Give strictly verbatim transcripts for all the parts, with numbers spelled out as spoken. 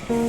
Phaibai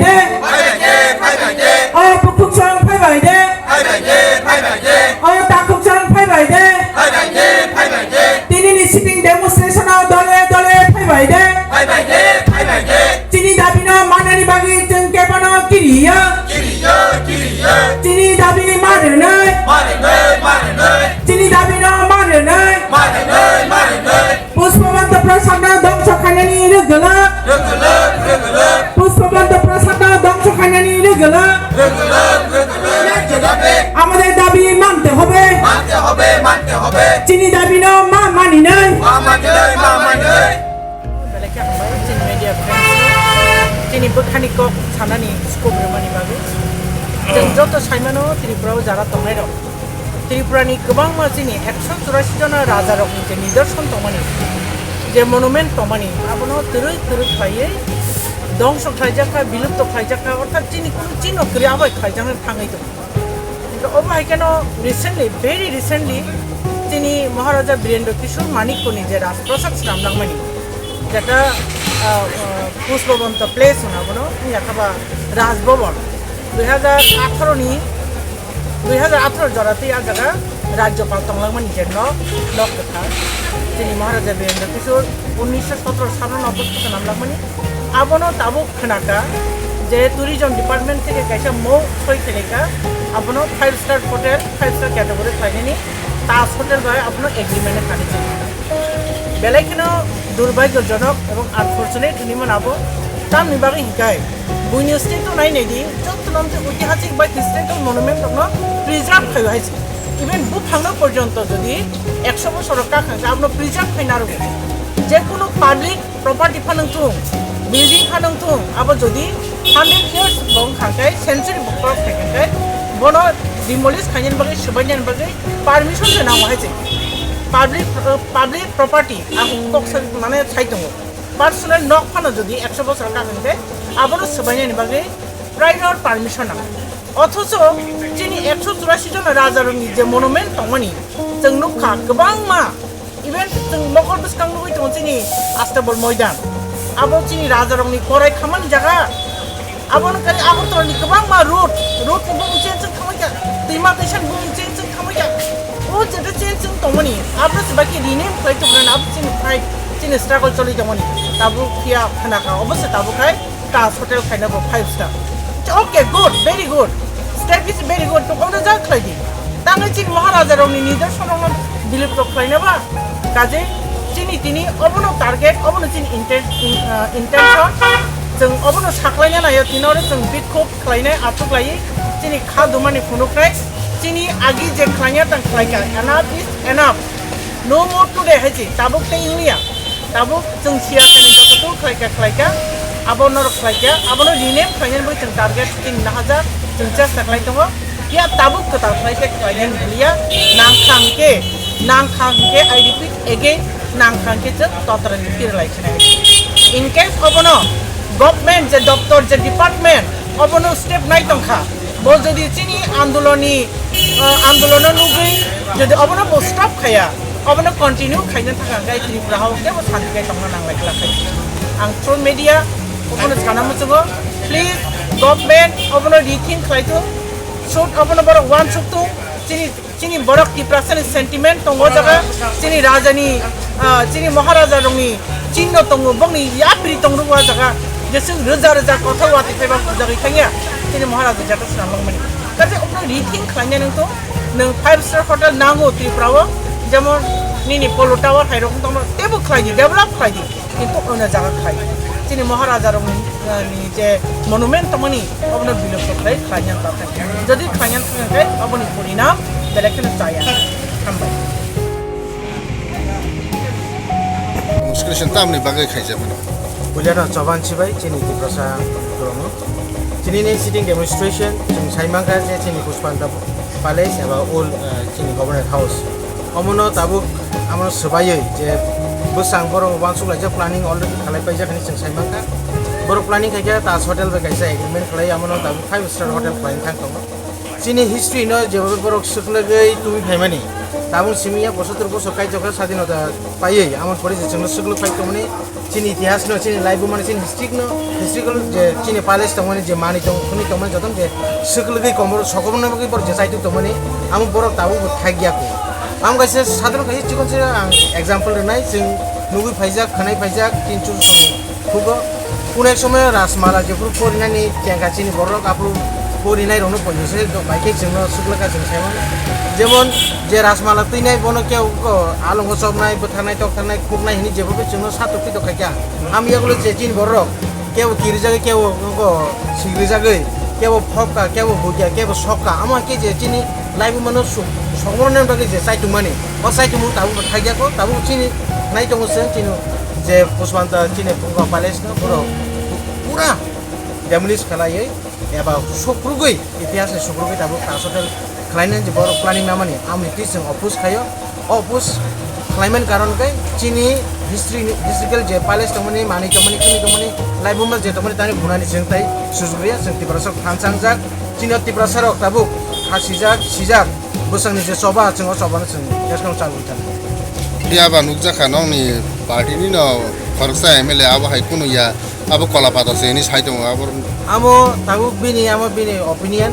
de. Phaibai de, phaibai de. O bukhuksong phaibai de. Phaibai de, phaibai de. O takhuksong phaibai de. Phaibai de, phaibai de. Tinini sitting demonstration o dole dole phaibai de. Phaibai de, phaibai de. Chini dabi no manani bagwi chwng kebano kiriya. Kiriya, kiriya. Chini dabi ni ma rwnai. Ma rwnai, ma rwnai. Chini dabi no ma rwnai. Ma rwnai, ma rwnai. Pushpabanta Prasad no dongso khainani rwgwlak. Rwgwlak, rwgwlak. Pushpabanta Prasad no dongso khainani rwgwlak. Rwgwlak, rwgwlak. Amader dabi mante hobe. Mante hobe, mante hobe. Chini dabi no ma maninai. Ma maninai, ma maninai. Belai khe hambai chini media friends no chini bwkhani kok sanani scope rwmani bagwi. Chwng joto saimano Tripura o jara tongnai rok. Tripura ni kwbangma chini ekso churasi jona raja rokni je nidorshan tongmani, je monument tongmani, abono twrwi twrwi khlaiwi dongso khlaijak kha, bilupto khlaijak kha, orthat chini kunu chino kwrwi abai khlaijaknai thangwi tongo. Hingke obo hai kheno recently, very recently, chini Maharaja Birendra Kishore Manikya ni je Rajprasad swnamlangmani, jeta, ah, ah, Pushpabanta Place hwnna bono, wngya kha ba Raj Bhavan. Dui hajar atharo ni, dui hajar atharo jora twi ah jaga Rajyapal tonglangmani je nok, nok kwthar. Chini Maharaja Birendra Kishore unnisho sotoro salo no obo swnamlangmani. Abono tabuk khwnaka je tourism department theke kaisa mou soi khlaika, abono five star hotel, five star category khlainani Taj Hotel bai abono agreement khanijak. Belai kheno durbhagyojonok ebong unfortunate hinwi mano abo. Tamni bagwi hinkhe buini state o nai naidi, jotto nang tei oitihasik bai historical monument rokno preserve khaio hai se. Even buphangno porjonto jodi ekso bosor rok kha kha khe abono preserve khai narwgo. Je kunu public property phanang thung, building phanang thung, abo jodi hundred years bo wng kha khe, century bo cross khai kha khe, bono demolish khainani bagwi, swbainani bagwi permission se nango hai se. Public, uh, public property ang kok sa-, mane sai tongo. Personal nok phano jodi ekso bosor kha kha khe, abono swbainani bagwi prior permission nango. Othocho chini ekso churasi jon rajarokni je monument tongmani, chwng nukha kwbangma. Even chwng mokol bwskang nugwi tongo chini Astabol Moidan. Abo chini rajarokni korai khamani jaga. Abono kari Agartala ni kwbangma road, road ni bumung change wng thangwi kha, twima kaisa ni bumung change wng thangwi kha. O jeto change wng tongmani, abo se baki rename khlai tongmani, abo chini fight, chini struggle choli tongmani. Tabuk phiya khna kha, obo se tabuk hai Taj Hotel khaina bo five star. Okay, good, very good. Step is very good. To ono ja khlai di. Tangwi chini Maharaja rokni nidorshan rokno bilipto khlaina ba. Kaje chini tini obono target, obono chini inten-, in-, ah, intention. Chwng obono saklaina naio, tini oro chwng bikhuk khlainai, achuk laiwi chini kha dumani phunuknai. Chini agi je khlaina tang khlaika. Enough is enough. No more today hai chi, tabuk tei wngya. Tabuk chwng siya khe joto tu khlai kha, khlai kha, abo norok khlai kha, abono rename khlainani bagwi chwng target chini nahajak, chwng chesta khlai tongo. Phiya tabuk kwtal khlai khe khlainani hwnliya, nang kha hwnkhe, nang kha hwnkhe, I repeat again, nang kha hwnkhe chwng totra ni phirlai khnai. In case obono government je doptor je department obono step nai tongkha, bo jodi chini andolonni, ah, andolono nugwi jodi obono bo stop khaya, obono continue khaina thangkha hwnkhe Tripura hao kebo santi khai tongna nanglai glak hai. Ang through media obono sana muchungo, please government obono rethink khlai thung, should obono borok uansuk thung, chini, chini borok Tiprasa ni sentiment tongo jaga, chini raja ni, ah, chini Maharaja rokni chinno tongo, bokni yapri tong rwo jaga, jeswk rwja rwja kothok watwi phaiba pujagwi thangya, chini Maharaja jata swnam langmani. Kaisa obono rethink khlaina nang thung, nwng five star hotel nango Tripura o, jemon nini Polo Tower hai rok tongma tebo khlai di, develop khlai di, kintu ono jaga khlai di. Chini Maharaja rokni, ah, ni je monument tongmani, obono bilupto khlai khlaina ta thang. Jodi khlaina thang khe oboni porinam belai kheno chaya. Hambai. Demonstration tamni bagwi khaijak mano? Puilano Choban Sibai chini Tiprasa Kromo. Chini ni sitting demonstration chwng sai mankha je chini Pushpanta Palace eba old, eh, chini Governor House. Omono tabuk amono swbaiwi je bwsang borok uansuk laijak planning already khalai paijak hinwi chwng sai mankha. Borok planning khaikha Taj Hotel bai kaisa agreement khlai amono tabuk five star hotel khlai thang tongo. Chini history no je borok swklagwi tubui phaimani. Tabuk simi ya posotter bosor kaijakha sadinota paiwi, amon pore je chwngno swklwk phai tongmani. Chini itihas no, chini laibuma no, chini history no, historical je chini palace tongmani, je manwi tong, hwnwi tongmani, joto je swklugi komor sokomorno bagwi borok je chaituk tongmani, amo borok tabuk bo thakya kho. Amo kaisa sadharon kaisa chikon se ang example rwnai, chwng nugwi phaijak, khwnai phaijak, tin chur song khugo. Kuno ek somoy Rajmala jephuru porinani tengka chini borok, aphuru porinai rokno poito se bai khe chwngno swklwkha chwng sai mano. Jemon je Rajmala twinai bono kebo alongo chopnai, bwtharnai, toktharnai, khuknai hwnwi jephuru chwngno satokti tokhaikha. Hamya ulo je chini borok kebo kirijagwi, kebo wngkha sigrijagwi, kebo phobkha, kebo huikha, kebo sokha. Amo hai khe je chini laibuma no su-, sokmoroni bagwi je chaitungmani, o chaitungmung tabuk bo thakya kho, tabuk chini nai tongo chwng chini je Pushpanta chini Pungka Palace no borok pura demolish khlaiwi eba sukrugwi, itihas ni sukrugwi tabuk tash hotel khlainani je borok planning namani, amoni twi chwng oppose khaio. O oppose khlaimani karon khe chini history ni, historical je palace tongmani, manwi tongmani, khwnwi tongmani, laibuma je tongmani, tani khunani chwng tai sujuk riya, chwng Tiprasa rok thansa wngjak. Chini o Tiprasa rok tabuk ha sijak, sijak, bwsakni je choba, chwng o choba no chwng teskang chalwi thang. Phiya ba nukjakha nokni party ni no khoroksa M L A abo hai kunu ya, abo kola pata se hwnwi sai tongo abo. Amo tabuk bini, amo bini opinion,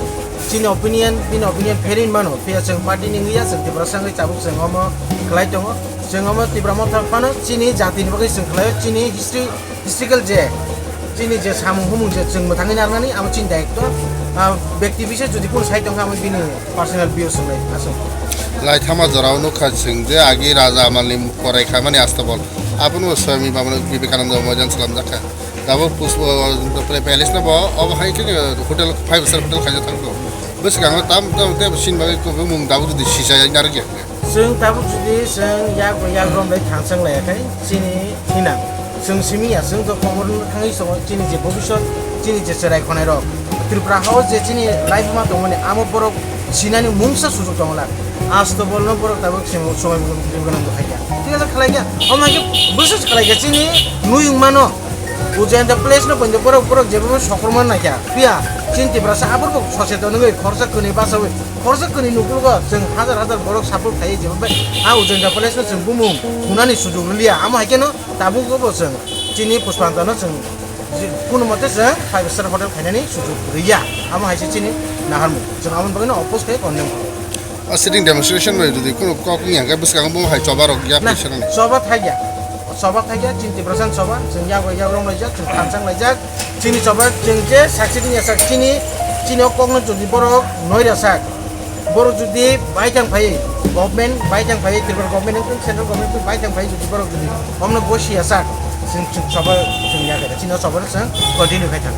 chini opinion, bini opinion pherin mano, phiya chwng party ni wngya, chwng Tiprasa wngwi tabuk chwng omo khlai tongo, chwng omo Tipra Motha phano chini jati ni bagwi chwng khlaio, chini history, historical je chini je samung humung je chwng mwthangwi narwknani amo chini daitw, ah, bekti bisek jodi kunu sai tongkha amo bini personal views wngnai aswk. Lai thama jorao nukha chwng je agi raja amalni korai khaimani Astabol. Abono Swami Baba Vivekananda Moidan slamjakha. Tabuk Pushpa, Palace no bo obo hai khe hotel, five star hotel khaijak thangkho. Bwskango tam tam tei sini bagwi kubui mung tabuk jodi sisa narwkya. Chwng tabuk jodi chwng yak bai yak rom bai thangsang laiya khai chini hinang. Chwng simi ya, chwng to khobor no thangwi songo chini je bobiswt, chini je cherai khonai rok. Tripura hao je chini laibuma tongmani amo borok sinani mungsa sujuk tongla. Astabol no borok tabuk chwng somai bwkhak twi gwnang bwkhaikha. Thik ase khlaikha. Omo hai khe bwswk khlaikha chini nuyung mano. Ujayanta Palace no poito borok, borok jebo sokrokma naikha. Phiya chini Tiprasa aborok bo soseton wngwi khoroksa kwnwi bachawi, khoroksa kwnwi nuklugo chwng hajar hajar borok support khlaiwi jebo bai a Ujayanta Palace no chwng bumung khunani sujuk rwliya. Amo hai kheno tabuk bo chwng chini Pushpanta no chwng je-, kunu mote chwng five star hotel khainani sujuk rwya. Amo hai se chini naharmung. Chwng amoni bagwi no oppose khe condemn khaio. O sitting demonstration bai jodi kunu kok wngya hwnkhe bwskango bo hai choba rok ya Na, pisa nani. Choba thakya. Choba thakya, chini Tiprasa ni choba, chwng yago yago rong laijak, chwng thansang laijak. Chini choba, chwng je saksi wngya sak, chini, chini o kokno jodi borok noira sak. Borok jodi baithang phai, government baithang phai, Tripura government wngtong, central government wngtong, baithang phai jodi borok jodi omno bosi ya sak, chwng, chwng choba, chwng ya khe, chini o choba no chwng continue khai thang.